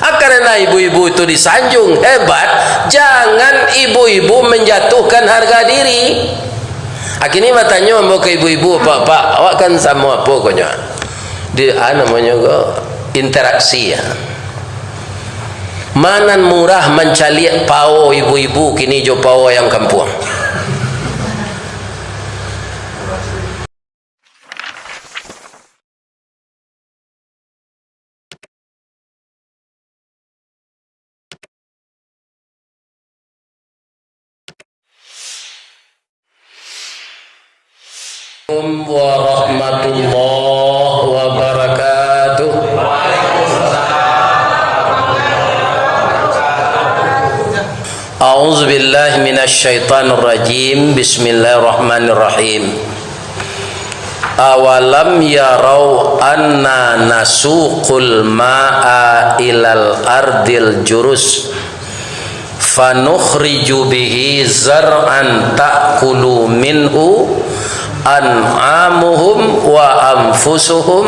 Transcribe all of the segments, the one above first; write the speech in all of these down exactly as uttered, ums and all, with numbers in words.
Ah, karena ibu-ibu itu disanjung hebat, jangan ibu-ibu menjatuhkan harga diri. Ah, kini batanyo ambo ka ibu-ibu, "Pak, Pak, awak kan samo apo konyo?" Di, ah, namonyo ko interaksi, ya. Manan murah mancaliak pao ibu-ibu kini jo pao ayam kampuang. Warahmatullahi wabarakatuh. A'udzu billahi minasy syaithanir rajim. Bismillahirrahmanirrahim. Awalam yarau anna nasuqul ma'a ilal ardil jurus, fanukhriju bihi zar'an ta'kulu minhu an'amuhum wa anfusuhum,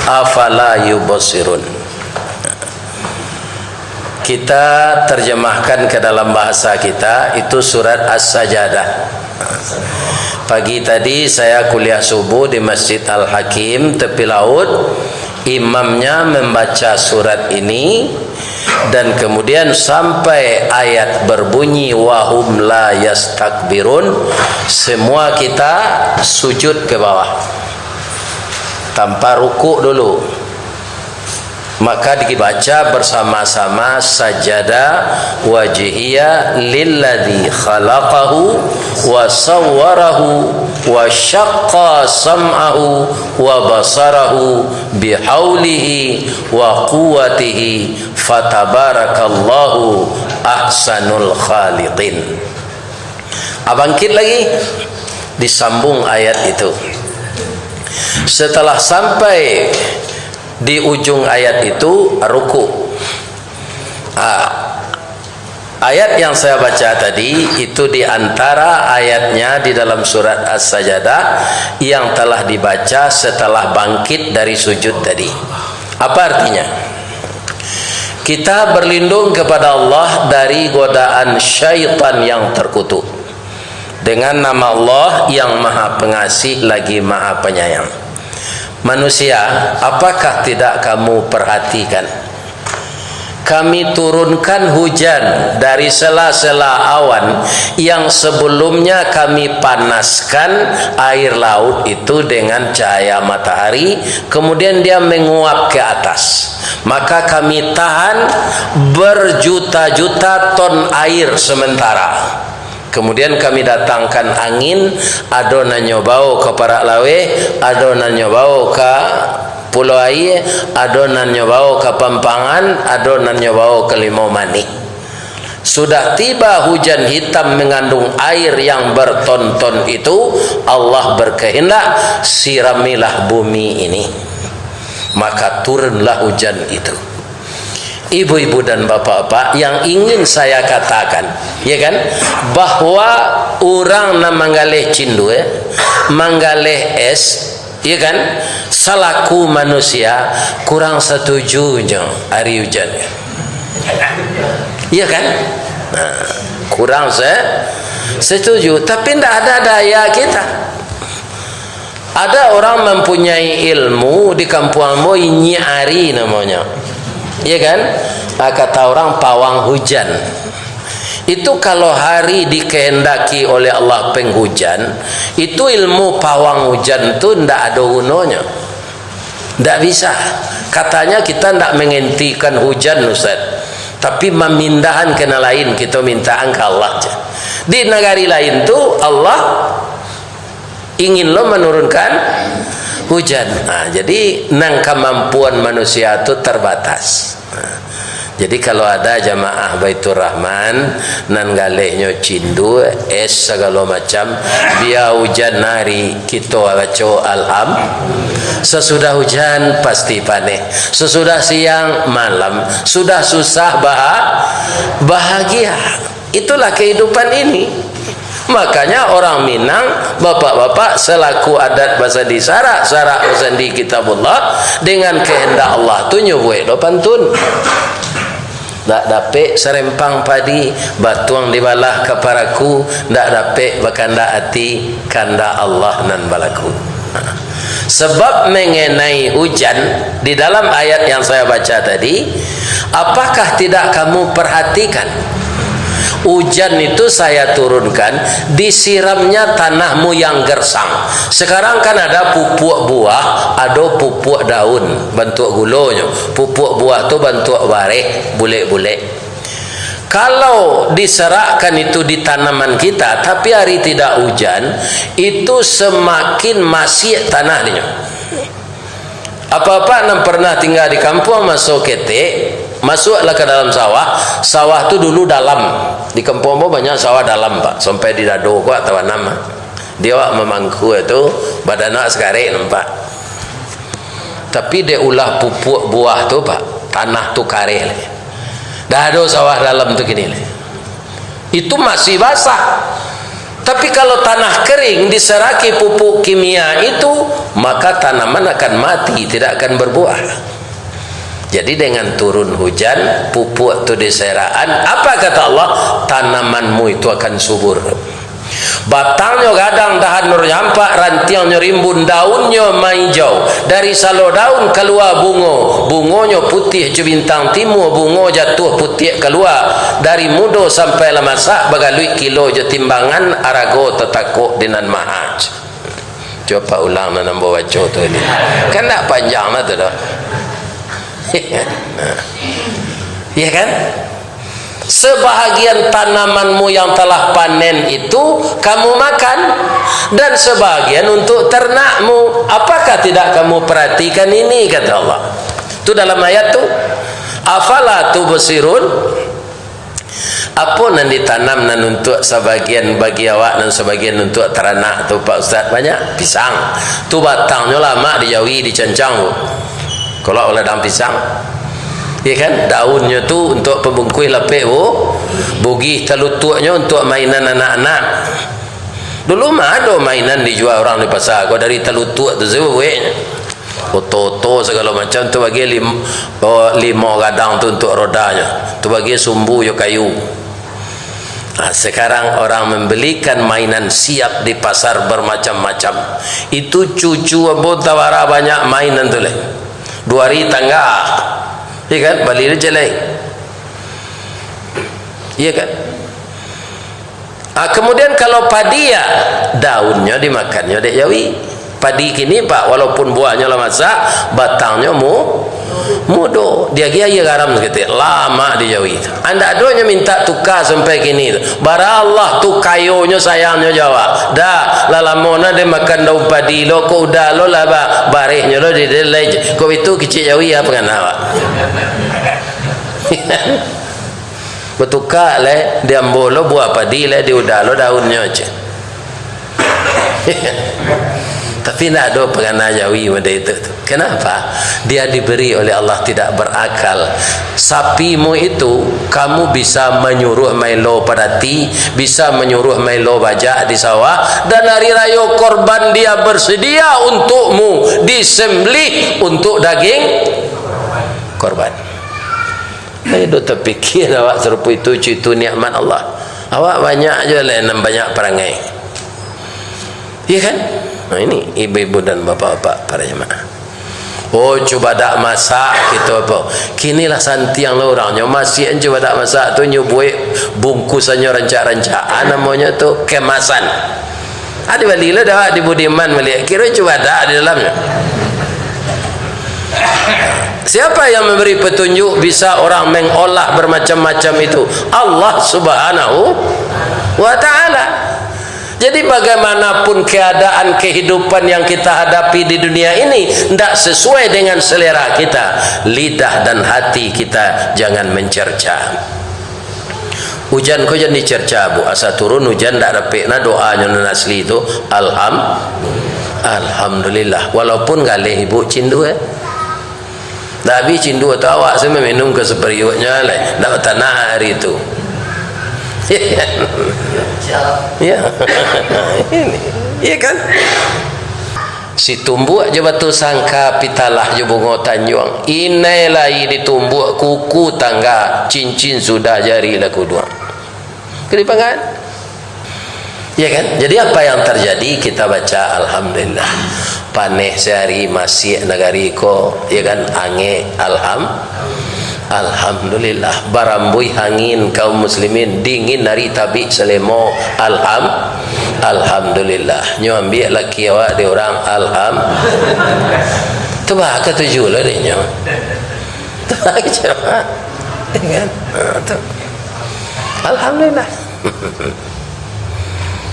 afala yubsirun. Kita terjemahkan ke dalam bahasa kita, itu surat As-Sajadah. Pagi tadi saya kuliah subuh di Masjid Al-Hakim, tepi laut. Imamnya membaca surat ini, dan kemudian sampai ayat berbunyi, "Wahum la yastakbirun", semua kita sujud ke bawah, tanpa rukuk dulu. Maka dibaca bersama-sama, "Sajada wajhiya lilladzi khalaqahu wa sawwarahu wa syaqqa sam'ahu wa basarahu bihaulihi wa quwwatihi, fatabarakallahu ahsanul khaliqin." Ah, bangkit lagi, disambung ayat itu. Setelah sampai di ujung ayat itu, ruku. Ah, ayat yang saya baca tadi itu di antara ayatnya di dalam surat As-Sajadah yang telah dibaca setelah bangkit dari sujud tadi. Apa artinya? Kita berlindung kepada Allah dari godaan syaitan yang terkutuk. Dengan nama Allah yang Maha Pengasih lagi Maha Penyayang. Manusia, apakah tidak kamu perhatikan? Kami turunkan hujan dari sela-sela awan yang sebelumnya kami panaskan air laut itu dengan cahaya matahari, kemudian dia menguap ke atas. Maka kami tahan berjuta-juta ton air sementara. Kemudian kami datangkan angin, ado nan nyo bawo ka parak laweh, ado nan nyo bawo ka Pulau Aie, ado nan nyo bawo ka Pampangan, ado nan nyo bawo ka Limau Manih. Sudah tiba hujan hitam mengandung air yang berton-ton itu, Allah berkehendak, siramilah bumi ini. Maka turunlah hujan itu. Ibu-ibu dan bapak-bapak, yang ingin saya katakan, ya kan, bahwa urang nan manggaleh cindua, manggaleh es, ya kan, salaku manusia kurang setuju jo ari hujan. Ya kan? Nah, kurang se-, setuju, tapi ndak ada daya kita. Ada orang mempunyai ilmu di kampuang ambo, Inyiak Ari namonyo. Iya kan? Ah, kata orang, pawang hujan. Itu kalau hari dikehendaki oleh Allah penghujan, itu ilmu pawang hujan tu ndak ado gunonyo. Ndak bisa. Katanya kita ndak menghentikan hujan, Ustaz. Tapi mamindahan ka nan lain, kita mintaan ka Allah je. Di nagari lain tu, Allah ingin lo manurunkan hujan. Nah, jadi, nan kamampuan manusia tu terbatas. Nah, jadi, kalau ada jamaah Baitur Rahman, nan galehnyo cindua, es, sagalo macam, bia hujan nari, kito baco alham. Sasudah hujan, pasti paneh. Sasudah siang, malam. Sudah susah, baha-, bahagia. Itulah kehidupan ini. Makanya orang Minang, bapak-bapak, selaku adat basandi sarak, sarak basandi Kitabullah, dengan kehendak Allah tu nyo buek lo pantun. Ndak dapek sarempang padi, batuang dibalah ka paraku, ndak dapek bakandak ati, kandak Allah nan balaku. Sebab mengenai hujan, di dalam ayat yang saya baca tadi, apakah tidak kamu perhatikan? Hujan itu saya turunkan, disiramnya tanahmu yang gersang. Sekarang kan ada pupuk buah, ada pupuk daun, bantuak gulonyo. Pupuk buah tu bantuak bareh, bulek-bulek. Kalau diserakkan itu di tanaman kita, tapi hari tidak hujan, itu semakin masiak tanah dinyo. Apak-apak nan pernah tinggal di kampuang maso ketek, masuaklah ka dalam sawah. Sawah tu dulu dalam. Di kampuang ambo banyak sawah dalam, Pak. Sampai di dado ko tabanam, ah. Di awak mamangkua tu, badan awak sakarek nampak. Tapi dek ulah pupuk buah tu, Pak, tanah tu kareh lai. Dah ado sawah dalam tu kini lai. Itu masih basah. Tapi kalau tanah kering, diseraki pupuk kimia itu, maka tanaman akan mati, tidak akan berbuah. Jadi, dengan turun hujan, pupuk tu diserakan, apa kata Allah? Tanamanmu itu akan subur. Batangnyo gadang, dahan nyo rampak, rantiangnyo rimbun, daunnyo maijau. Dari salo daun kalua bungo, bungonyo putiah jo bintang timua, bungo jatuah putiak kalua. Dari mudo sampai lah masak, bagaluik kilo jo timbangan, arago tatakok di nan maha. Cubo ulang nan ambo baco tu ni. Kan ndak panjang lah tu doh. Ya kan? Sebahagian tanamanmu yang telah panen itu kamu makan, dan sebahagian untuk ternakmu. Apakah tidak kamu perhatikan ini? Kata Allah. Itu dalam ayat tu. Afala tubsirun? Apo nan ditanam nan untuak sabagian bagi awak, nan sabagian untuak taranak tu, Pak Ustaz? Banyak. Pisang. Tu batangnyo lamak dijawi, dicancang tu. Kolok ladang pisang. Iya kan? Daunnyo tu untuak pambungkuih lapek, bu. Bugih talutuaknyo untuak mainan anak-anak. Dulu mah ado mainan dijua urang di pasa ko, dari talutuak tu sajo bueknyo. Oto-oto sagalo macam tu bagi lim-, oh, limo gadang tu untuak rodanyo. Tu bagi sumbu jo kayu. Nah, sekarang orang membelikan mainan siap di pasar bermacam-macam. Itu cucu ambo tawara banyak mainan tu lai. Duo ari tangga. Iya kan? Bali tu jalai. Iya kan? Ah, kemudian kalau padi, ya, daunnyo dimakannyo dek jawi. Padi kini, Pak, walaupun buahnyo lah masak, batangnyo mu-, mudo. Diagiah aia garam saketek, lamak dijawi. Andak adonyo mintak tuka sampai kini tu. Bara Allah tu kayonyo, sayangnyo jo awak. Dah, lah lamo nah den makan daun padi lo, kok udah lo lah ba-, barehnyo lo di, di, lai. Kok itu kicik jawi, apo ngana awak? Batuka lai, di ambo lo buah padi lai, di uda lo daunnyo, ceh. Tapi ndak ado pangana jawi model itu tu. Kenapa? Dia diberi oleh Allah tidak berakal. Sapimu itu, kamu bisa manyuruah maelo padati, bisa manyuruah maelo bajak di sawah, dan hari rayo korban dia bersedia untukmu, disembelih untuk daging korban. Lai do tapikia awak sarupo itu, cu, itu nikmat Allah. Awak banyak juo lai nan banyak parangai. Iya kan? Nah, ini ibu-ibu dan bapak-bapak para jamaah. Oh, cubadak masak, kito apo? Kini lah santiang lah urangnyo. Masiak cubadak masak tu nyo buek bungkusannyo rancak-rancak. Ah, namonyo tu kemasan. Ah, dibali lah dek awak di Budiman baliak. Kiro cubadak di dalamnyo. Siapa yang memberi petunjuk bisa orang mengolah bermacam-macam itu? Allah Subhanahu wa Ta'ala. Jadi, bagaimanapun keadaan kehidupan yang kita hadapi di dunia ini ndak sesuai dengan selera kita, lidah dan hati kita jangan mencerca. Ujan ko jan dicerca, bu. Asa turun ujan, ndak dapek nah doanyo nan asli tu. Alham-, Alhamdulillah. Walaupun galeh ibu cindua, eh. Ndak abih cindua tu, awak se maminum ka sapariuaknyo lai. Ndak batanak ari tu. Ya. Ini. Iya kan? Situmbuak jo batu sangka, pitalah jo bungo tanjuang. Inai lai ditumbuak kuku tangga, cincin sudah jari lah kuduang. Kedipangan. Ya kan? Jadi apa yang terjadi? Kita baca alhamdulillah. Paneh sehari, masiak nagari ko, ya kan? Angek, alham-, alhamdulillah. Barambuih angin kaum muslimin, dingin ari tabik salemo, alham-, alhamdulillah. Nyo ambiak laki awak di urang, alham-, tu bah katuju lah deh nyo. Tu bah kecewa. Ya kan? Ha, tu. Alhamdulillah.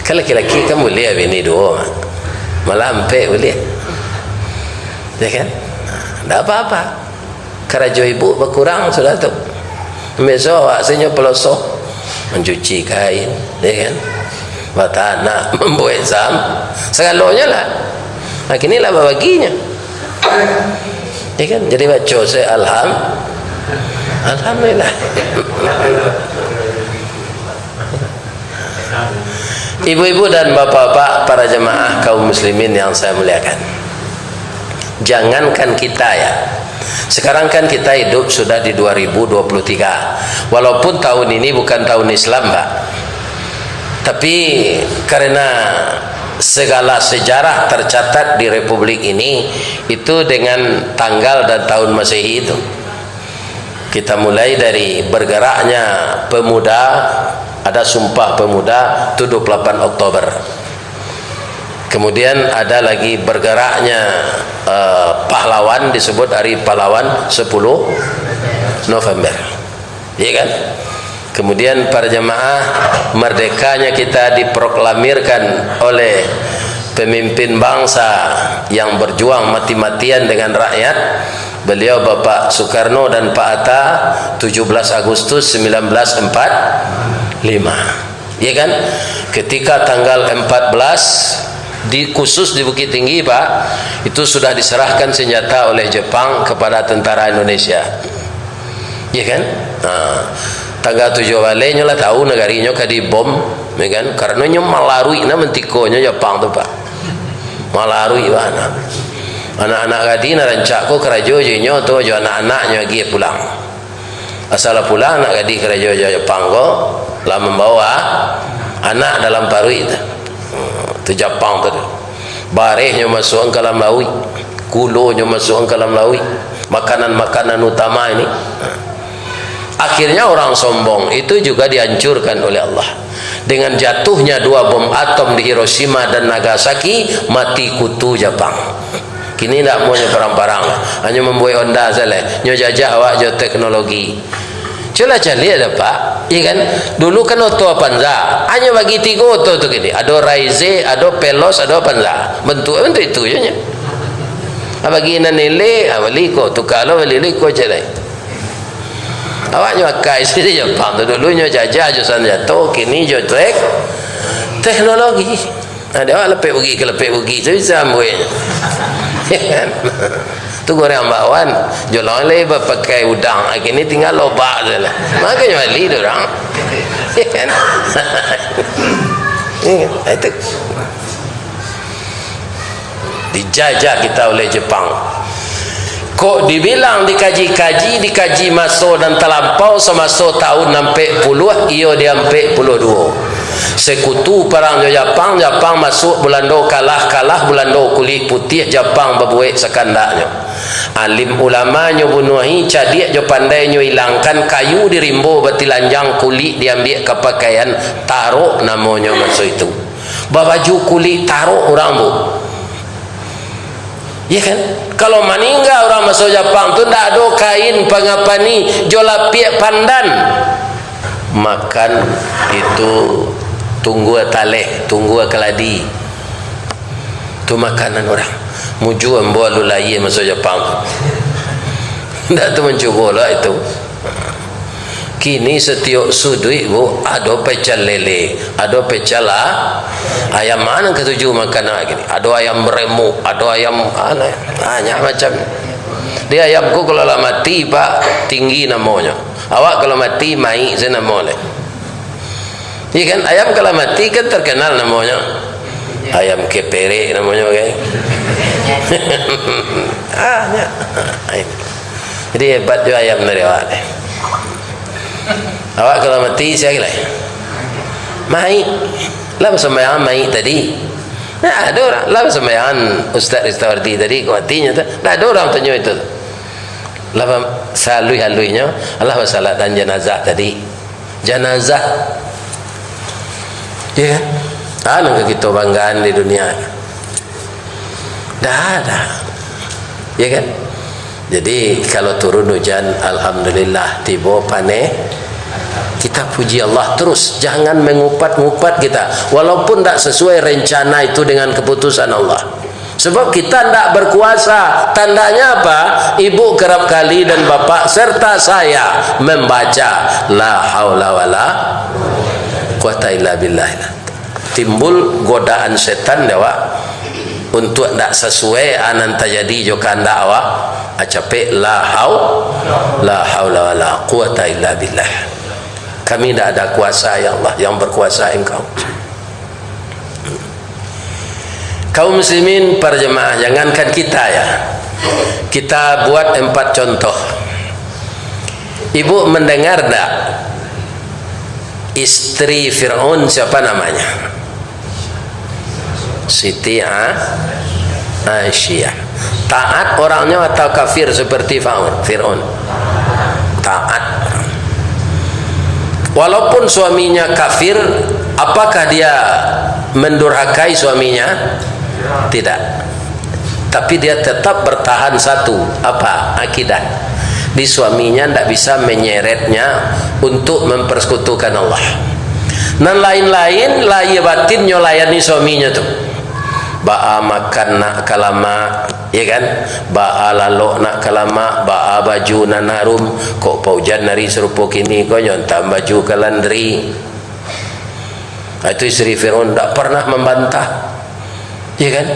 Kan laki-laki kan buliah bini duo, malah ampek buliah. Ya kan? Ndak apa-apa. Karajo ibu bakurang sudah tu. Biaso awak sajo peloso, mancuci kain, ya kan? Batanak, mambuek sam-, sagalonyo lah. Nah, kini lah babaginyo. Ya kan? Jadi baco se alham-, alhamdulillah. Ibu-ibu dan bapak-bapak, para jemaah kaum muslimin yang saya muliakan. Jangankan kita, ya. Sekarang kan kita hidup sudah di dua ribu dua puluh tiga. Walaupun tahun ini bukan tahun Islam, Pak. Tapi karena segala sejarah tercatat di Republik ini, itu dengan tanggal dan tahun Masehi itu. Kita mulai dari bergeraknya pemuda, ada Sumpah Pemuda, tu dua puluh delapan Oktober. Kemudian ada lagi bergeraknya, eh, pahlawan, disebut Hari Pahlawan, sepuluh November. Iya kan? Kemudian para jemaah, merdekanya kita diproklamirkan oleh pemimpin bangsa yang berjuang mati-matian dengan rakyat, beliau Bapak Soekarno dan Pak Hatta, tujuh belas Agustus sembilan belas empat lima. Ya kan? Ketika tanggal empat belas, di, khusus di Bukittinggi, Pak, itu sudah diserahkan senjata oleh Jepang kepada tentara Indonesia. Ya kan? Ha. Tanggal tujuh baleh nyo lah tahu nagarinyo ka dibom, ya kan? Karano nyo malaruik na mantikonyo Jepang tu, Pak. Malaruik bana. Anak-anak gadih nan rancak ko karajo jo inyo tu, jo anak-anaknyo agiah pulang. Asal lah pulang anak gadih karajo jo Jepang ko, lah mambawa anak dalam paruik tu. Hmm, tu Japang tu. Barehnyo masuak ka dalam lauik, gulonyo masuak ka dalam lauik, makanan-makanan utama ini. Akhirnya orang sombong itu juga dihancurkan oleh Allah. Dengan jatuhnya dua bom atom di Hiroshima dan Nagasaki, mati kutu Japang. Kini ndak amuahnyo parang-parang, hanyo mambuek onda sajo, nyo jajah awak jo teknologi. Cubolah caliak dah, Pak. Iya kan? Dulu kan oto Avanza, hanyo bagi tigo oto tu kini. Ado Raize, ado Veloz, ado Avanza. Bantuak, bantuak itu je nyo. Ah, bagi nan elek, ah, bali ko, tuka lo bali, bali ko, cek lai. Awak nyo akai sini Japang tu, dulu nyo jajah jo sanjato, kini jo tek-, teknologi. Nah, dek awak lepek bugi ka lepek bugi tu bisa ambuik. Tu goreng bakwan, jo lai bapakai udang, kini tinggal lobak tu lah. Makonyo bali tu urang. Iya kan? Iya kan? Itu. Dijajah kita oleh Jepang. Kok dibilang dikaji-kaji, dikaji maso nan talampau, samaso tahun ampek puluah, iyo di ampek puluah duo. Sekutu parang jo Japang, Japang masuak Bulando kalah, kalah Bulando kulik putiah, Japang babuek sakandaknyo. Alim ulama nyo bunuahi, cadiak jo pandai nyo ilangkan, kayu di rimbo batilanjang, kulik diambiak ka pakaian, tarok namonyo maso itu. Babaju kulik tarok urang, Bu. Ya kan? Kalau maningga urang maso Japang tu, ndak ado kain pangapani jo lapiak pandan. Makan itu tunggua taleh, tunggua kaladi. Tu makanan urang. Mujua ambo alun lahia maso Japang tu. Ndak tu mancubo lah itu. Kini satiok suduik, Bu, ado pecel lele, ado pecel a-, ayam, ma nan katuju makan awak kini. Ado ayam remuk, ado ayam, a, banyak macam. Di ayam ko kalau lah mati, Pak, tinggi namonyo. Awak kalau mati, maik se namo lai. Iya kan? Ayam kalau mati kan terkenal namonyo. Ayam keperek namonyo, kan? Ah, nyo. Jadi hebat jo ayam dari awak deh. Awak kalau mati, sia lai? Maik. Lah basumbayang maik tadi. Nah, ado urang lah basumbayang Ustaz Ristawardi tadi, kok matinyo tu. Lah ado urang tanyo itu. Lah, saluih-aluihnyo, lah basalatan janazah tadi. Janazah. Iya kan? Ah, nan ka kito banggaan di dunia. Dah, dah. Iya kan? Jadi, kalau turun hujan, alhamdulillah, tibo paneh, kita puji Allah terus, jangan mengupat-ngupat kita, walaupun ndak sesuai rencana itu dengan keputusan Allah. Sebab kita ndak berkuasa. Tandanya apa? Ibu kerap kali dan bapak serta saya membaca la haula wala quwata illa billah. Timbul godaan setan dek awak, untuak ndak sasuai a nan tajadi jo kahandak awak, a capek la hau-, la haula wala quwata illa billah. Kami ndak ada kuasa, ya Allah, yang berkuasa Engkau. Kaum muslimin, para jemaah, jangankan kita, ya. Kita buat empat contoh. Ibu mendengar ndak? Istri Fir'aun siapa namanya? Siti A-, Aisyah. Taat orangnya atau kafir seperti Fa'un-, Fir'aun? Taat. Walaupun suaminya kafir, apakah dia mendurhakai suaminya? Tidak. Tapi dia tetap bertahan satu, apa? Akidah. Di suaminya ndak bisa menyeretnya untuk mempersekutukan Allah. Nan lain-lain, lahia batin nyo layani suaminyo tu. Baa makan nak ka lamak, ya kan? Baa lalok nak ka lamak, baa baju nan harum, kok paujan ari sarupo kini ko nyo antaan baju ka landri. Ah, itu istri Firaun ndak pernah mambantah. Ya kan?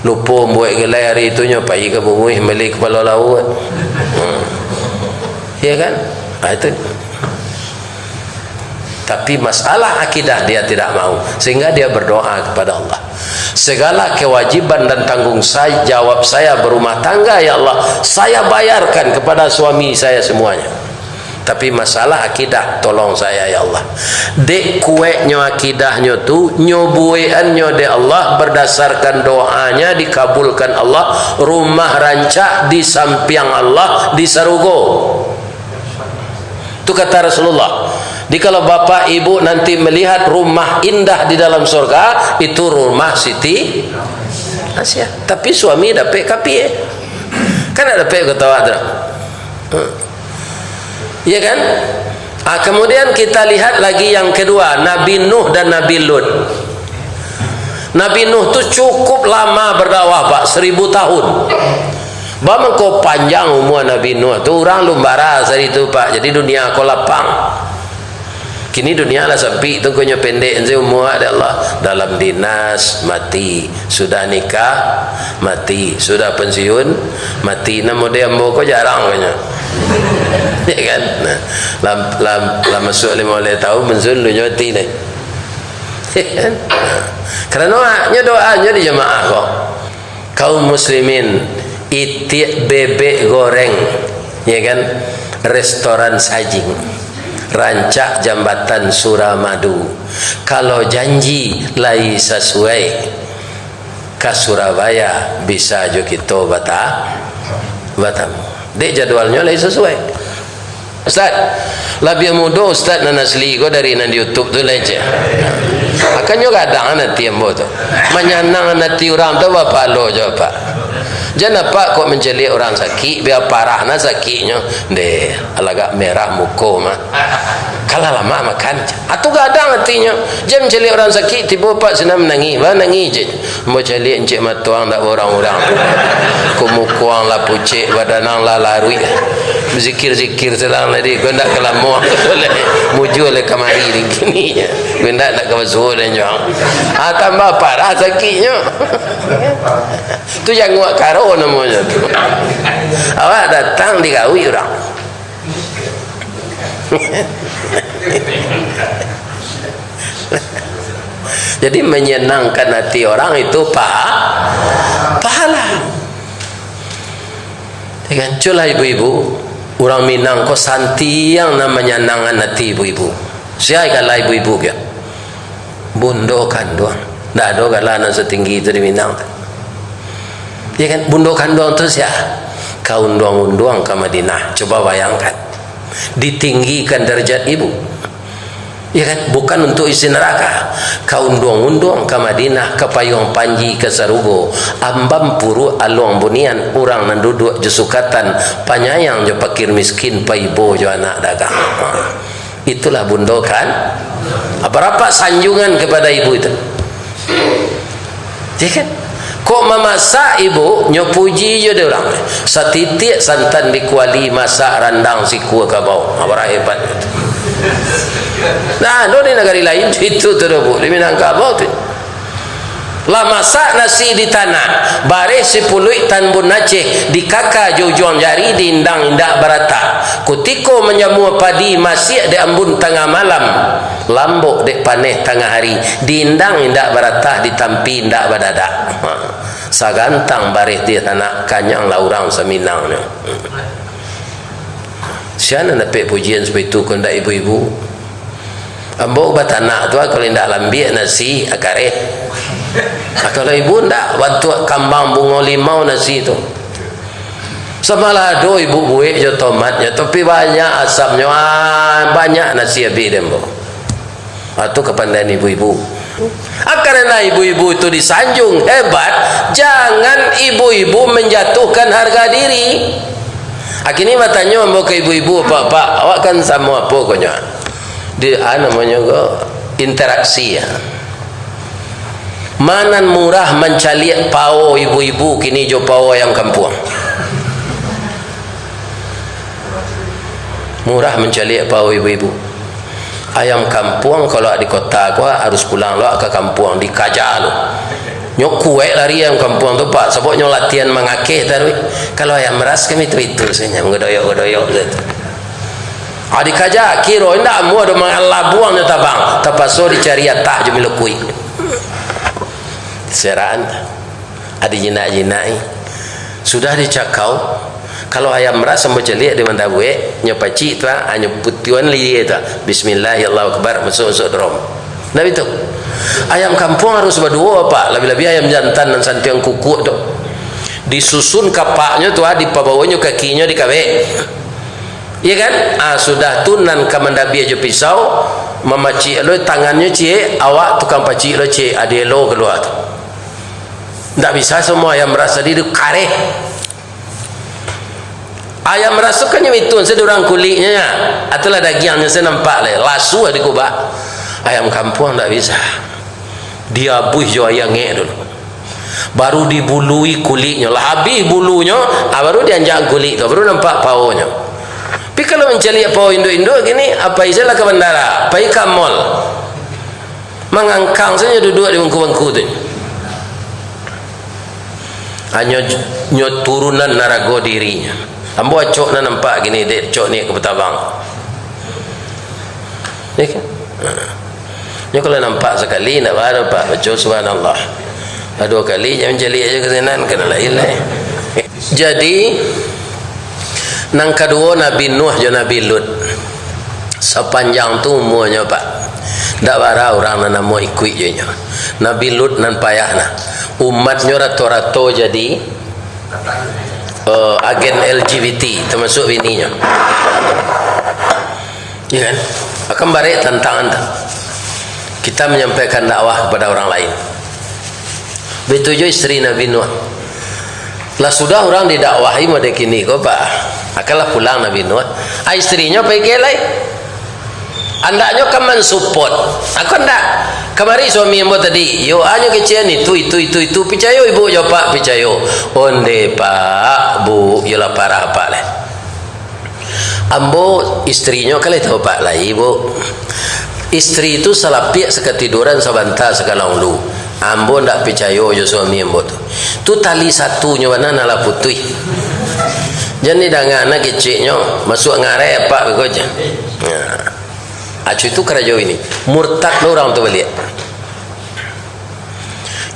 Lupo mambuek gulai ari itu, nyo pai ka Bunguih mambali kapalo lauak. Hmm. Ya kan? Ah, itu. Tapi masalah akidah dia tidak mau, sehingga dia berdoa kepada Allah. Segala kewajiban dan tanggung sa-, jawab saya berumah tangga, ya Allah, saya bayarkan kepada suami saya semuanya. Tapi masalah akidah, tolong saya, ya Allah. Dek kueknyo akidahnyo tu, nyo buekannyo dek Allah, berdasarkan doanya dikabulkan Allah, rumah rancak di sampiang Allah, di sarugo. Tu kata Rasulullah. Jadi kalau bapak ibu nanti melihat rumah indah di dalam surga, itu rumah Siti Aisyah. Tapi suami dapek kapia. Kan ndak dapek ketawa tu. Iya kan? Ah, kemudian kita lihat lagi yang kedua, Nabi Nuh dan Nabi Lut. Nabi Nuh tu cukup lama berdakwah, Pak, seribu tahun. Bamangko panjang umua Nabi Nuh tu, urang lumbara sari tu, Pak. Jadi dunia ko lapang. Kini dunia lah sampik tu, ko nyo pendek se umua dek Allah. Dalam dinas, mati. Sudah nikah, mati. Sudah pensiun, mati. Nan model ambo ko jarang, ko nyo. Ya kan? Nah, lah, lah, lah masuak limo baleh tahun, pensiun, dunyo mati deh. Karano haknyo doanyo di jamaah ko. Kaum muslimin, itiak bebek goreng, ya kan, restoran sajing, rancak jambatan Suramadu. Kalau janji lai sasuai, ka Surabaya bisa jo kito bata-, batamu. Dek jadwalnyo lai sasuai. Ustaz, labiah mudo ustaz nan asli ko dari nan di YouTube tu lai, cek. Makannyo gadang ati ambo tu. Manyanang ati urang tu bapalo jo, Pak. Jan apak kok mancaliak urang sakik, bia parah nah sakiknyo. Ndeh, alagak merah muko mah. Kalah lamak makan. Atu gadang atinyo. Jan mancaliak urang sakik, tibo apak sinan manangih. Bah, nangih je. Ambo caliak encik mato ang ndak baurang-urang. Ko muko ang lah pucek, badan ang lah laruik. Zikir-zikir silang tadi, ko ndak ka lamo ang lai. Mujua lai kamari di kini. Ko ndak, ndak ka basuo lai nyo ang. Ah, tambah parah sakiknyo. Tu janguak karo namonyo tu. Awak datang digauik urang. Jadi, menyenangkan hati orang itu pa-, pahala. Ya kan? Cubolah ibu-ibu, urang Minang ko santiang nan manyanangkan hati ibu-ibu. Sia gala ibu-ibu ko? Bundo kanduang. Ndak ado gala nan satinggi itu di Minang. Ya kan? Bundo kanduang tu sia? Ka unduang-unduang ka Madinah. Coba bayangkan. Ditinggikan darajat ibu. Ya kan? Bukan untuk isi neraka. Ka unduang-unduang ka Madinah, ka payuang panji ka sarugo, ambam puruak aluang bunian, urang nan duduak jo sukatan, panyayang jo pakir miskin, paibo jo anak dagang. Ha. Itulah bundo kan? Barapa sanjungan kepada ibu itu? Ya kan? Kok mamasak ibu, nyo puji jo dek urang. Satitiak santan di kuali, masak randang sikua kabau. Ha, bara hebat. Nah, ado di nagari lain itu tu doh, Bu. Di Minangkabau tu. Lah masak nasi di tanah, bareh sipuluik tambun Aceh, dikaka jo ujuang jari, diindang indak baratah. Kutiko manjamua padi, masiak dek ambun tangah malam. Lambok dek paneh tangah hari, diindang indak baratah, ditampi indak badadak. Ha. Sagantang bareh di tanak, kanyanglah urang saminangnyo. Sia nan dapek pujian seperti itu, kok ndak ibu-ibu? Ambo batanak tu, kalau indak lambiak nasi, akareh. Kalau ibu ndak, bantuak kambang bungo limau nasi tu. Samalah ado ibu buek jo tomatnyo, tapi banyak asamnyo, ah, banyak nasi abih dek ambo. Ah, tu kapandaian ibu-ibu. Ah, karena ibu-ibu tu disanjung hebat, jangan ibu-ibu menjatuhkan harga diri. Ah, kini batanyo ambo ka ibu-ibu, "Pak, Pak, awak kan samo apo konyo?" Di, ah, namonyo ko interaksi, ya. Ma nan murah mancaliak pao ibu-ibu kini jo pao ayam kampuang? Murah mancaliak pao ibu-ibu. Ayam kampuang kalau di kota ko harus pulang lo ka kampuang, dikaja lo. Nyo kuek lari ayam kampuang tu, Pak, sabab nyo latihan mangakeh taruih. Kalau ayam ras kami tu itu sajo, manggadoyok-gadoyok sajo. Ah, dikaja, kiro indak amuah doh, mangan labuang nyo tabang. Tapaso dicari atah jo milukuik. Seraan. Ah, dijinak-jinak-i. Sudah dicakau. Kalau ayam ras ambo caliak di Mandabuek, nyo pacik tu, ah, nyo putiuan lilia tu, ah. Bismillah, ya Allahu Akbar, masuak-masuak drom. Ndak bitu? Ayam kampuang harus baduo, Pak. Labiah-labiah ayam jantan nan santiang kukuak tu. Disusun kapaknyo tu, ah, dipabawonyo kakinyo dikabek. Iya kan? Ah, sudah tu nan ka mandabiah jo pisau, mamacik lo tangannyo ciek, awak tukang pacik lo ciek, ah, dielo kalua tu. Ndak bisa samo ayam ras tadi tu kareh. Ayam ras tu kan nyo mitun, sadurang kuliknyo nya. Atulah dagiangnyo sa nampak lai, lasu dikubak. Ayam kampuang ndak bisa. Diabuih jo aia angek dulu. Baru dibului kuliknyo. Lah abih bulunyo, ah, baru dianjak kulik tu, baru nampak paonyo. Tapi kalau mancaliak pao induak-induak gini, ah, pai sajolah ka bandara, pai ka mall. Mangangkang sajo duduak di bangku-bangku tu. Hanyo nyo turunan narago dirinyo. Ambo acok nan nampak gini, dek cok ni ka batabang. Ni kan? Ha. Nyo kalau nampak sakali, ndak baa doh, Pak. Baco subhanallah. Lah duo kali, jan mancaliak ajo ka sinan, ka nan lain lai. Jadi, nan kaduo, Nabi Nuh jo Nabi Lut. Sapanjang tu umuanyo, Pak. Ndak bara urang nan namuah ikuik jo inyo. Nabi Lut nan payah nah. Umatnyo rato-rato jadi, eh, agen L G B T, tamasuak bininyo. Ya kan? Akan barek tantangan tu. Kita menyampaikan dakwah kepada orang lain. Baitu juo isteri Nabi Nuh. Lah sudah urang didakwahi model kini ko, Pak. Akanlah pulang Nabi Nuh. Ah, isterinyo pai lai. Andaknyo kan mansupport. Aku ndak. Kamari suami ambo tadi, yo, anyo kecek ni, tu, itu, itu, itu. Picayo ibu jo apak, picayo. Onde, Pak, Bu, yo lah parah apak lai. Ambo, istrinyo kan lai tau, Pak, lai, Bu. Istri tu salapiak sakatiduran, sabanta sakalang ulu. Ambo ndak picayo jo suami ambo tu. Tu tali satunyo bana nan lah putuih. Jan didanga na keceknyo, masuak ngarai apak beko jan. Nah. Acu itu karajo ini. Murtad lo urang tu baliak.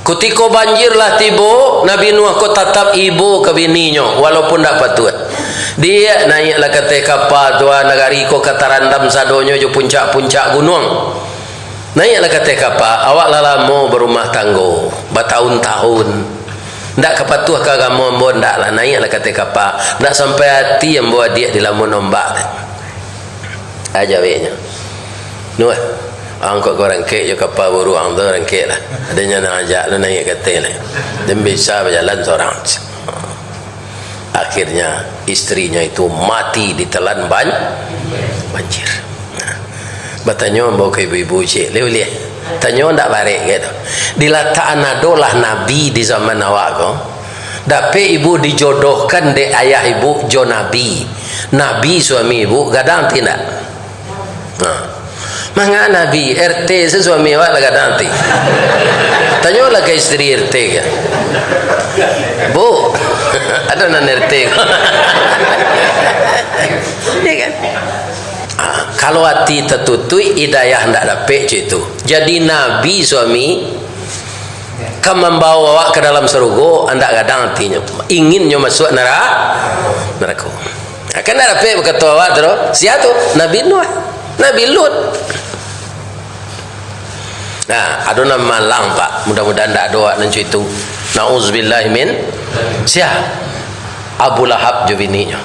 Kutiko banjir lah tibo, Nabi Nuh ko tatap ibo ka bininyo, walaupun ndak patuah. Diak, naiaklah ka ateh kapa tu, ah, nagari ko ka tarandam sadonyo jo puncak-puncak gunuang. Naiaklah ka ateh kapa, awak lah lamo barumah tanggo, batahun-tahun. Ndak ka patuah ka agamo ambo, ndak lah, naiaklah ka ateh kapa. Ndak sampai ati ambo adiak dilamun ombak. Aja weknyo. Nuh, angkot ko rangkek jo kapa buruang tu, rangkek lah. Adonyo nan ajak tu naiak ka ateh lah. Den bisa bajalan sorang. Akhirnya, istrinya itu mati ditelan ban-, banjir. Nah, batanyo ambo ka ibu-ibu ciek, liau-liau. Tanyo ndak barek gitu. Dilatakan adolah nabi di zaman awak ko. Dapek ibu dijodohkan dek ayah ibu jo nabi. Nabi suami ibu gadang ti ndak? Nah. Manga nabi, R T se suami awak lah gadang ti. Tanyolah ka istri R T ka. Bu, ado nan R T ko? Ya kan? Ah, kalau ati tatutuik, hidayah ndak dapek cak itu. Jadi nabi suami ka mambawa awak ka dalam sarugo, andak gadang atinyo. Inginnyo masuak nara-, narako. Kan ndak dapek bakato awak tu, sia tu? Nabi Nuh, Nabi Lut. Nah, ado nan malang, Pak. Mudah-mudahan ndak ado awak nan cak itu. Nauzubillah min. Sia? Abu Lahab jo bininyo.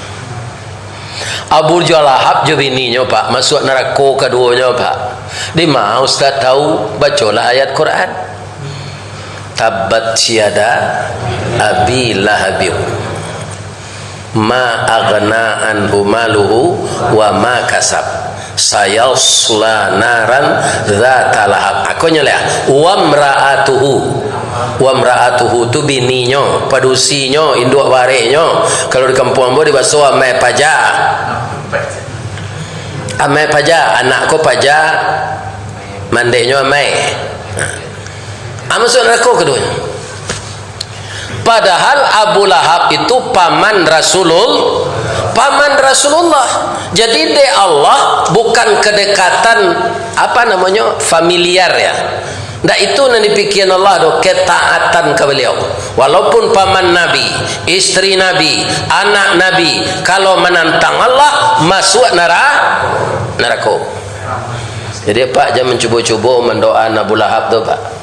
Abu Lahab jo bininyo, Pak, masuak narako kaduonyo, Pak. Di ma Ustaz tahu? Bacolah ayat Quran. Tabbat yada Abi Lahabin. Ma aghna anhu maluhu wa ma kasab. Sayasla naran dzata lahab. Akonyo lah. Wamra'atuhu. Wamra'atuhu tu bininyo, padusinyo, induak barehnyo. Kalau di kampuang ambo dibaso amai paja. Amai paja, anak ko paja, mandehnyo amai. Ah, masuak narako kaduonyo. Padahal Abu Lahab itu paman Rasulul-, paman Rasulullah. Jadi, dek Allah bukan kedekatan, apa namonyo, familiar, ya. Ndak itu nan dipikian Allah doh, ketaatan ka baliau. Walaupun paman Nabi, istri Nabi, anak Nabi, kalau manantang Allah, masuak nara-, narako. Jadi, Pak, jan mancubo-cubo mandoaan Abu Lahab tu, Pak.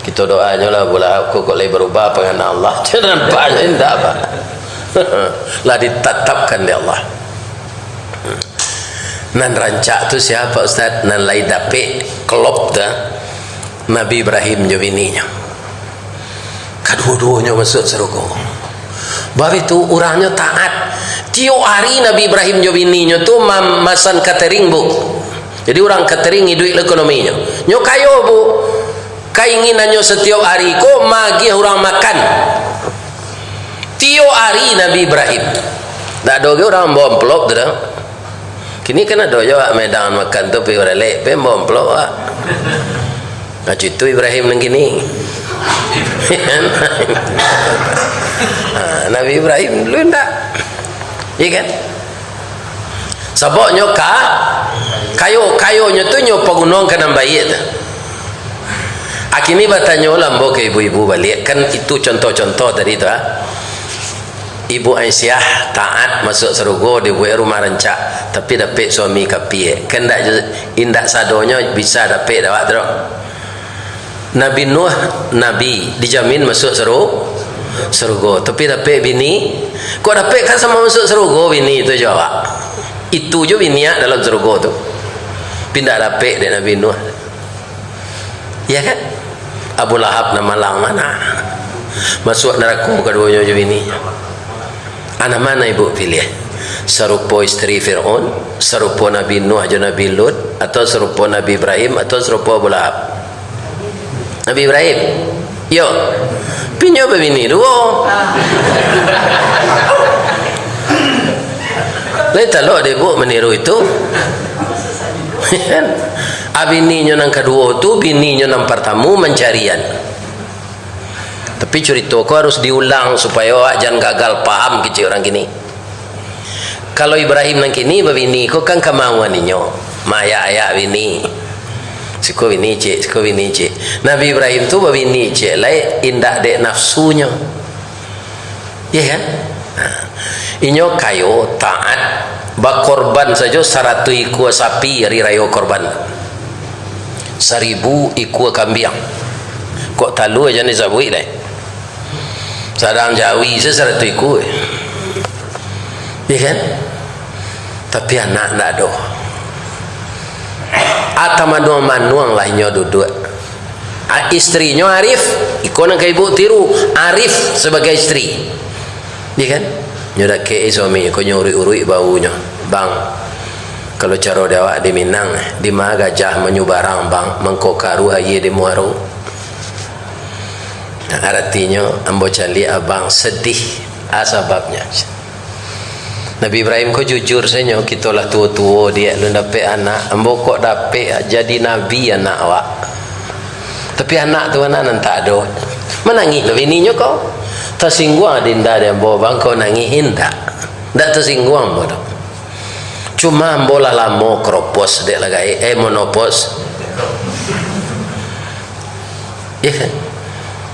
Kito doanyo lah, Abu Lahab ko kok lai barubah pangana Allah. Nampaknyo indak, Pak. Lah ditatapkan dek Allah. Nan rancak tu sia, Pak Ustaz? Nan lai dapek klop tu, Nabi Ibrahim jo bininyo. Kaduo-duonyo masuak sarugo. Bab itu, urangnyo taat. Tiok ari Nabi Ibrahim jo bininyo tu mam-, masan katering, Bu. Jadi, urang katering iduik lo ekonominyo. Nyo kayo, Bu. Kainginannyo satiok ari ko maagiah urang makan. Tiok ari Nabi Ibrahim. Ndak ado ge urang mambawa amplop tu doh. Kini kan ado jo awak maidang makan tu, pai baralek, pai mambawa amplop awak. Nah, cutu Ibrahim nan kini. Ha, Nabi Ibrahim dulu ndak? Iya kan? Sabab nyo ka-, kayo, kayonyo tu nyo pagunoan ka nan baiak tu. Akini batanyolah ambo ka ibu-ibu baliak, kan itu contoh-contoh tadi tu, ah. Ibu Aisyah taat masuak sarugo, dibuek rumah rancak, tapi dapek suami kapia. Kan indak, indak sadonyo bisa dapek dek awak tu doh. Nabi Nuh, nabi, dijamin masuak saru-, sarugo. Tapi dapek bini, kok dapek kan samo masuak sarugo bini tu jo awak. Itu jo bini awak dalam sarugo tu. Tapi ndak dapek dek Nabi Nuh. Iya kan? Abu Lahab nan malang mano? Masuak narako kaduonyo jo bini. Anak mano ibu piliah? Sarupo istri Firaun, sarupo Nabi Nuh jo Nabi Lut, atau sarupo Nabi Ibrahim, atau sarupo Abu Lahab? Nabi Ibrahim. Yo. Tapi nyo babini duo. Lai talok dek ibu maniru itu. Kan? Ah, bininyo nan kaduo tu, bininyo nan partamo mancarian. Tapi curito ko harus diulang supayo awak jan gagal paham kecek urang kini. Kalau Ibrahim nan kini babini ko kan kamauan inyo, maayak-ayak bini. Siko bini ciek, siko bini ciek. Nabi Ibrahim tu babini ciek lai indak dek nafsunyo. Iya kan? Nah, inyo kayo, taat, bakorban sajo saratuih ikua sapi ari rayo korban. Saribu ikua kambiang. Kok talua jan disabuik lai. Sadang jawi se saratuih ikua. Iya kan? Tapi anak ndak ado. Atau manuang-manuang lah inyo duduak. A, istrinyo Arif, iko nan ka ibu tiru, Arif sabagai istri. Iya kan? Nyo dakek-i suami, ko nyo uruik-uruik baunyo. "Bang, kalau caro di awak di Minang, di ma gajah manyubarang, Bang, mangko karuah aia di muaro?" Nah, aratinyo, ambo caliak abang sedih. A sababnyo. Nabi Ibrahim ko jujur sajo, "Kito lah tuo-tuo, diak, alun dapek anak. Ambo kok dapek jadi nabi anak awak. Tapi anak tu anak nan tak ado." Manangih lah bininyo ko. "Tasingguang adinda di ambo, bang, kau nangih indak?" "Ndak tasingguang ambo tu. Cuma ambo lah lamo kropos, dek lah gaek, eh, monopos." Iya kan?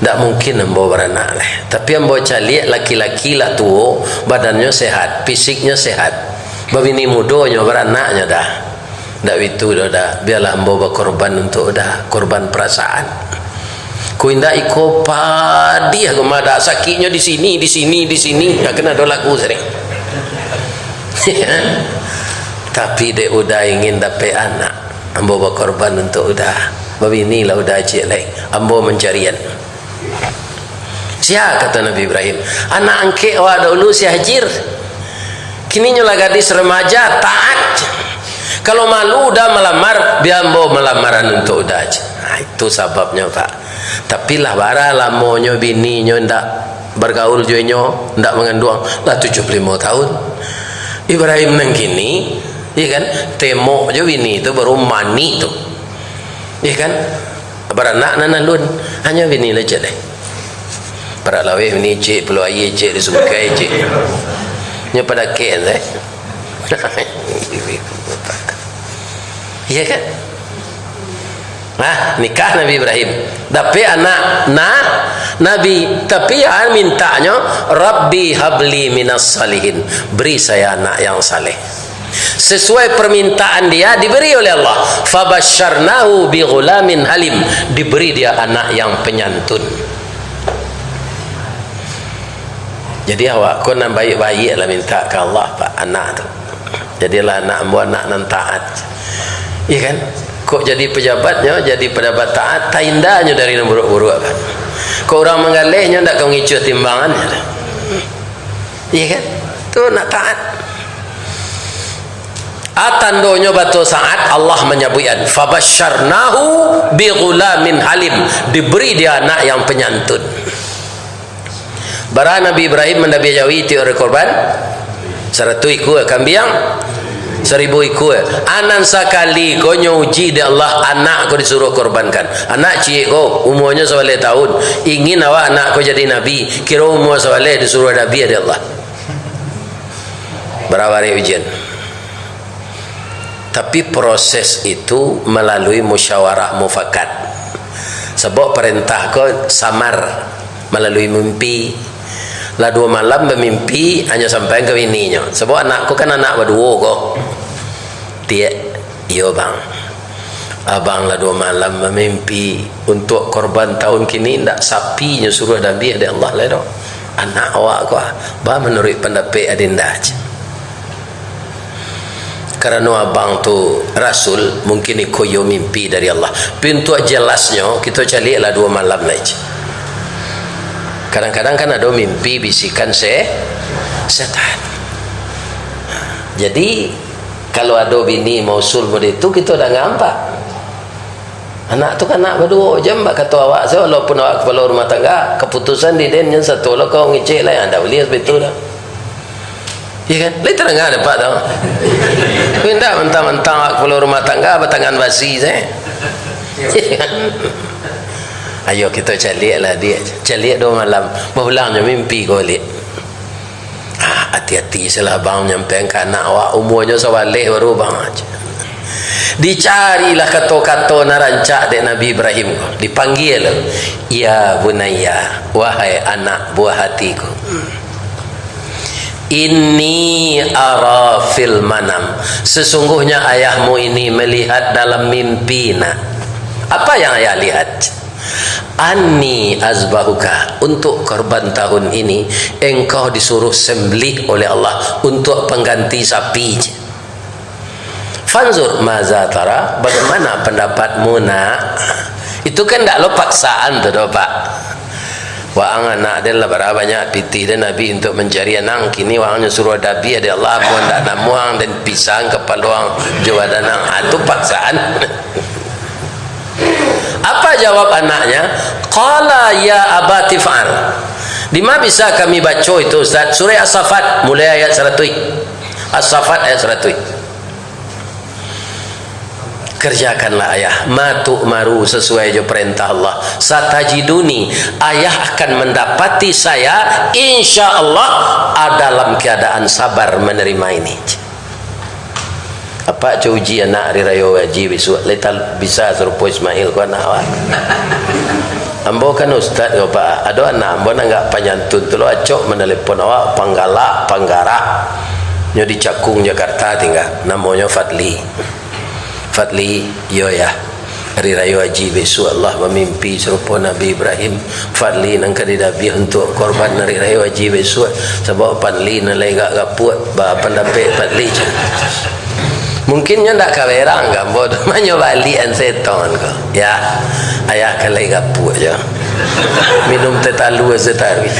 Ndak mungkin ambo baranak lai. Tapi ambo caliak laki-laki lah tuo, badannyo sehat, fisiknyo sehat. Babini mudo nyo, baranak nyo dah. Ndak bitu doh dah. Bialah ambo bakorban untuak uda, korban parasaan. Ko indak iko padiah ko madah, sakiknyo di sini, di sini, di sini. Nah, kan ado lagu sering. Tapi dek uda ingin dapek anak. Ambo bakorban untuak uda. Babinilah uda ciek lai. Ambo mancarian. Sia, kato Nabi Ibrahim. Anak angkek awak dahulu si Hajir. Kini nyo lah gadis remaja, taat. Kalau malu uda malamar, bia ambo malamaran untuak uda ciek. Nah, itu sababnyo, Pak. Tapi lah bara lamonyo bininyo ndak bagaul jo inyo, ndak manganduang, lah tujuah puluah limo tahun. Ibrahim nan kini, iya kan, temok jo bini tu baru manih tu. Iya kan? Baranak nan alun, hanyo bini lah ciek deh. Parak laweh bini ciek, pulau aia ciek, di sungkai ciek. Nyo padakek deh. Iya kan? Nah, nikah Nabi Ibrahim. Dapek anak, nah, Nabi, tapi a mintaknyo, "Rabbi habli minas salihin." Beri saya anak yang saleh. Sesuai permintaan dia, diberi oleh Allah. "Fabasyarnahu bi ghulamin halim." Diberi dia anak yang penyantun. Jadi awak ko nan baiak-baiak lah minta ka Allah, Pak, anak tu. Jadilah anak ambo anak nan taat. Iya kan? Kok jadi pejabatnyo, jadi pejabat taat, taindanyo dari nan buruak-buruak kan. Kok urang manggaleh nyo ndak ka mangicuah timbangan. Iya kan? Tu nak taat. A tandonyo batua saat Allah manyabuikan, "Fabasyarnahu bi ghulamin halim." Diberi dia anak yang penyantun. Bara Nabi Ibrahim mandabiah jawi tiok ari korban? Saratuih ikua kambiang, saribu ikua. A nan sakali ko nyo uji dek Allah, anak ko disuruah korbankan. Anak ciek ko, umuanyo sabaleh tahun. Ingin awak anak ko jadi nabi, kiro umua sabaleh disuruah nabi dek Allah. Bara barek ujian. Tapi proses itu malalui musyawarah mufakat. Sabab parentah ko samar malalui mimpi. Lah duo malam bamimpi, hanyo sampaian ka bininyo. Sabab anak ko kan anak baduo ko. Diak, iyo bang. Abang lah duo malam bamimpi, untuak korban tahun kini ndak sapi nyo suruah dabiah dek Allah lai doh. Anak awak ko ah, ba manuruik pandapek adinda ciek. Karano abang tu rasul, mungkin iko iyo mimpi dari Allah. Tapi untuak jelasnyo, kito caliaklah duo malam lai ciek. Kadang-kadang kan ado mimpi bisikan se-, setan. Jadi, kalau ado bini mausul model tu, kito danga, Pak. Anak tu kan anak baduo, jan bak kato awak se, walaupun awak kapalo rumah tangga, kaputusan di den jan satu lo kau ngecek lai, ndak buliah sabitu doh. Iya kan? Lai tadanga dek Apak tu. Tapi ndak mantang-mantang awak kapalo rumah tangga batangan basi se. Ayo kito caliaklah, Diak. Caliak duo malam. Baulangnyo mimpi ko baliak. Ah, Hati-hati salah bang nyampaikan ka anak awak, umuanyo sabaleh baru bang. Dicarilah kato-kato nan rancak dek Nabi Ibrahim ko. Dipanggia lo, "Ya bunayya, wahai anak buah hatiku. Inni ara fil manam. Sesungguhnya ayahmu ini melihat dalam mimpi, nak." "Apa yang ayah lihat?" "Anni azbahuka, untuk korban tahun ini, engkau disuruh sembelih oleh Allah untuk pengganti sapi." "Fanzur maza tara, bagaimana pendapatmu, nak?" Itu kan ndak lo paksaan tu doh, Pak. Waang anak den lah bara banyak pitih den abih untuk mancari anang. Kini waang nyo suruah dabiah dek Allah, amuah ndak namuah den pisang kapalo ang jo badan ang. Ah, tu paksaan. Apa jawab anaknya? Qala ya abati fa'al. Di ma bisa kami baco itu, Ustaz? Surah As-Saffat, mulai ayat saratuih. As-Saffat ayat saratuih. Kerjakanlah ayah, ma tu'maru, sesuai jo perintah Allah. Satajiduni, ayah akan mendapati saya, insya Allah, dalam keadaan sabar menerima ini. Apak cuci anak hari rayo haji bisuak, lai ta-, bisa sarupo Ismail ko anak awak. Ambo kan ustad ko, Pak. Ado anak ambo nan agak panyantun tu lo, acok manalepon awak, panggalak, panggarah. Nyo di Cakung, Jakarta tingga. Namonyo Fadli. Fadli, iyo yah. Hari rayo haji bisuak, Allah bamimpi sarupo Nabi Ibrahim. Fadli nan ka didabiah untuak korban hari rayo haji bisuak, sabab Fadli nan lai agak gapuak, ba pandapek Fadli. Mungkin nyo ndak ka berang ka ambo tu, manyo baliak an setan ko. Ya, ayah kan lai gapuak jo. Minum teh talua sataruih.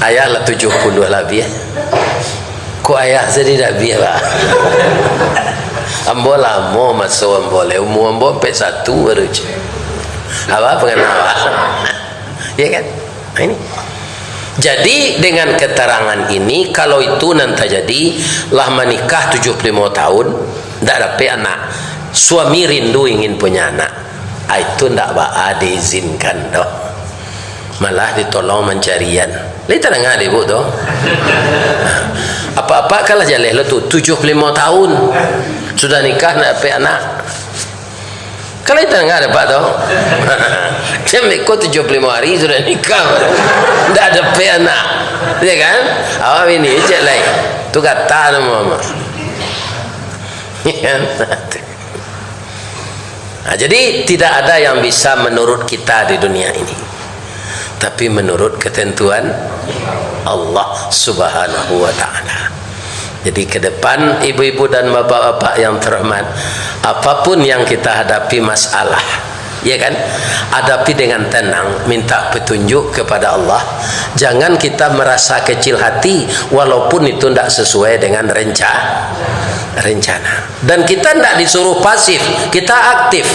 Ayah lah tujuah puluah labiah. Ko ayah sadi dak biak, Pak. Ambo lamo maso ambo lai, umua ambo ampek satu baru, ceh. Apa pangana awak? Ya kan? Nah, ini. Jadi, dengan keterangan ini, kalau itu nan tajadi, lah manikah tujuah puluah limo tahun, ndak dapek anak. Suami rindu ingin punya anak. Ah, itu ndak baa diizinkan doh. Malah ditolong mancarian. Lai tadanga dek ibu tu? Apak-apak kan lah jaleh lo tu, tujuah puluah limo tahun. Sudah nikah, ndak dapek anak. Kan lai tadanga dek apak tu? Macam beko tujuah puluah limo hari sudah nikah. Ndak dapek anak. Ya kan? Awak bini cek lai. Tu kata nama mama. Ya kan? Nah, jadi, tidak ada yang bisa menurut kita di dunia ini, tapi menurut ketentuan Allah Subhanahu wa Ta'ala. Jadi, ke depan, ibu-ibu dan bapak-bapak yang terhormat, apapun yang kita hadapi masalah, ya kan, hadapi dengan tenang, minta petunjuk kepada Allah. Jangan kita merasa kecil hati, walaupun itu ndak sesuai dengan renca-, rencana. Dan kita ndak disuruh pasif, kita aktif.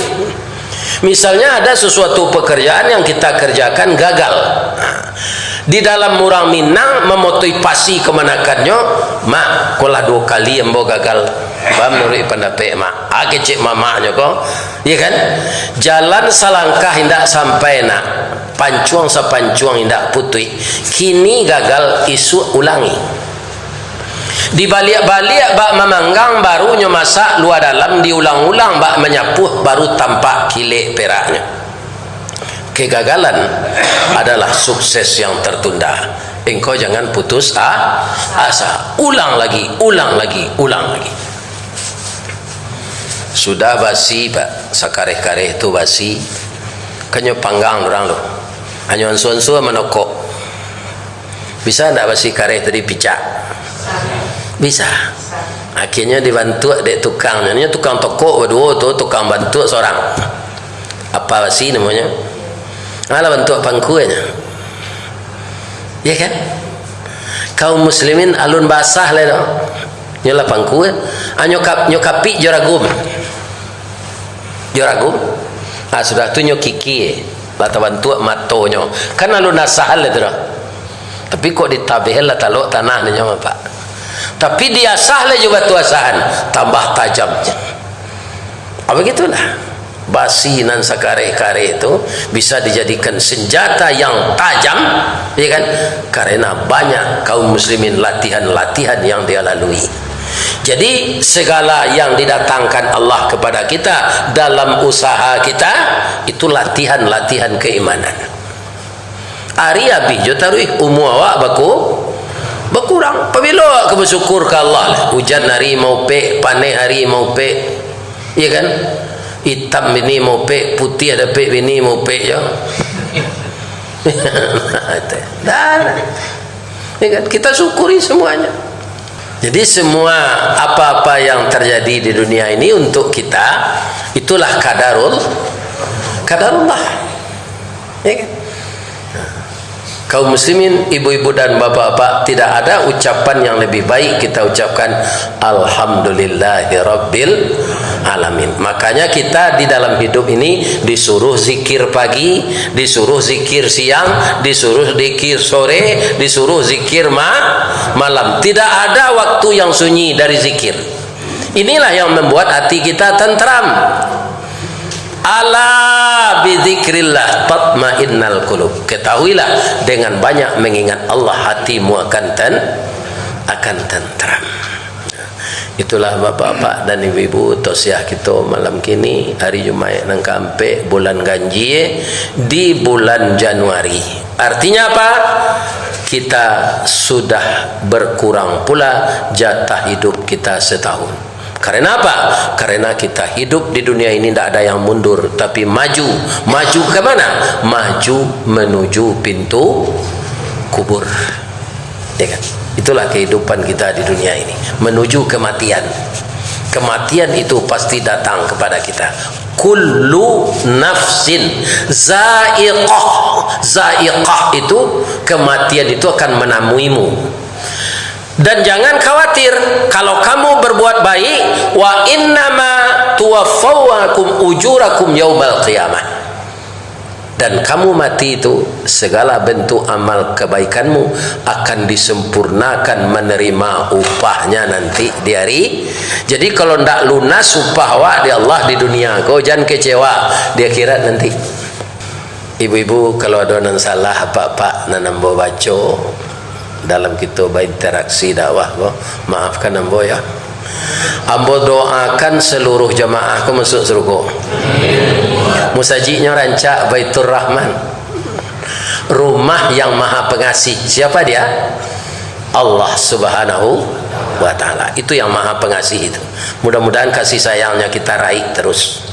Misalnya ada sesuatu pekerjaan yang kita kerjakan gagal. Nah, di dalam urang Minang mamotoi pasi kamanakannyo, "Mak, ko lah duo kali ambo gagal." Ba manuruik pandapek, Mak. Ah, kecek mamaknyo ko. Iya kan? Jalan salangkah indak sampai, Nak. Pancuang sapancuang indak putuih. Kini gagal, isuak ulangi. Dibaliak-baliak bak mamanggang, baru nyo masak lua dalam, diulang-ulang bak manyapuah, baru tampak kilek peraknyo. Kegagalan adalah sukses yang tertunda. Engkau jangan putus a-, asa. Ulang lagi, ulang lagi, ulang lagi. Sudah basi, Pak, sakareh-kareh tu basi, kan nyo panggang urang tu. Hanyo ansua-ansua manokok. Bisa ndak basi kareh tu dipicak? Bisa. Akhirnyo dibantuak dek tukang. Nyo tukang tokok baduo tu, tukang bantuak sorang. Apa basi namonyo? Alah bantuak pangkuanyo. Ya kan? Kaum muslimin alun basah lai doh. Nyo lah pangkua. Ah, nyo kap-, nyo kapik jo ragum. Jo ragum. Ah, sudah tu nyo kiki. Lah tabantuak matonyo. Kan alun asah lai tu doh. Tapi kok ditabeh lah talok tanah nyo, Pak. Tapi diasah lai jo batu asahan, tambah tajam. Ah, begitulah. Basi nan sakareh-kareh tu bisa dijadikan senjata yang tajam, ya kan? Karena banyak kaum muslimin latihan-latihan yang dia lalui. Jadi, segala yang didatangkan Allah kepada kita dalam usaha kita, itu latihan-latihan keimanan. Ari abih jo taruih, umua awak baku-, bakurang. Pabilo awak ka basyukur ka Allah lah? Ujan ari maupek, paneh ari maupek. Iya kan? Itam bini maupek, putiah dapek bini maupek jo. Dah. Ya kan? Kita syukuri semuanya. Jadi, semua apa-apa yang terjadi di dunia ini untuk kita, itulah kadarul-, kadarullah. Ya kan? Kaum muslimin, ibu-ibu dan bapak-bapak, tidak ada ucapan yang lebih baik kita ucapkan, "Alhamdulillahirabbil alamin." Makanya kita di dalam hidup ini disuruh zikir pagi, disuruh zikir siang, disuruh zikir sore, disuruh zikir ma-, malam. Tidak ada waktu yang sunyi dari zikir. Inilah yang membuat hati kita tentram. "Ala bizikrillah tatmainnal qulub." Ketahuilah, dengan banyak mengingat Allah, hatimu akan ten-, akan tentram. Itulah, bapak-bapak dan ibu-ibu, tausiah kito malam kini, hari Jumaik nan kaampek bulan ganjie di bulan Januari. Artinya apa? Kita sudah berkurang pula jatah hidup kita setahun. Karena apa? Karena kita hidup di dunia ini, ndak ada yang mundur, tapi maju. Maju ke mana? Maju menuju pintu kubur. Ya kan? Itulah kehidupan kita di dunia ini, menuju kematian. Kematian itu pasti datang kepada kita. "Kullu nafsin zaiqah." Zaiqah itu, kematian itu akan menemuimu. Dan jangan khawatir kalau kamu berbuat baik, "Wa innama tuwaffawnakum ujurakum yaumal qiyamah." Dan kamu mati itu, segala bentuk amal kebaikanmu akan disempurnakan menerima upahnya nanti di hari. Jadi, kalau ndak lunas upah awak di Allah di dunia ko, jan kecewa di akhirat nanti. Ibu-ibu, kalau ado nan salah, apak-apak, nan ambo baco dalam kito bainteraksi dakwah ko, maafkan ambo, ya. Ambo doakan seluruh jamaah ko masuk surga. Musajiknyo rancak, Baitur Rahman. Rumah yang Maha Pengasih. Siapa Dia? Allah Subhanahu wa Ta'ala. Itu yang Maha Pengasih itu. Mudah-mudahan kasih sayangnya kita raih terus.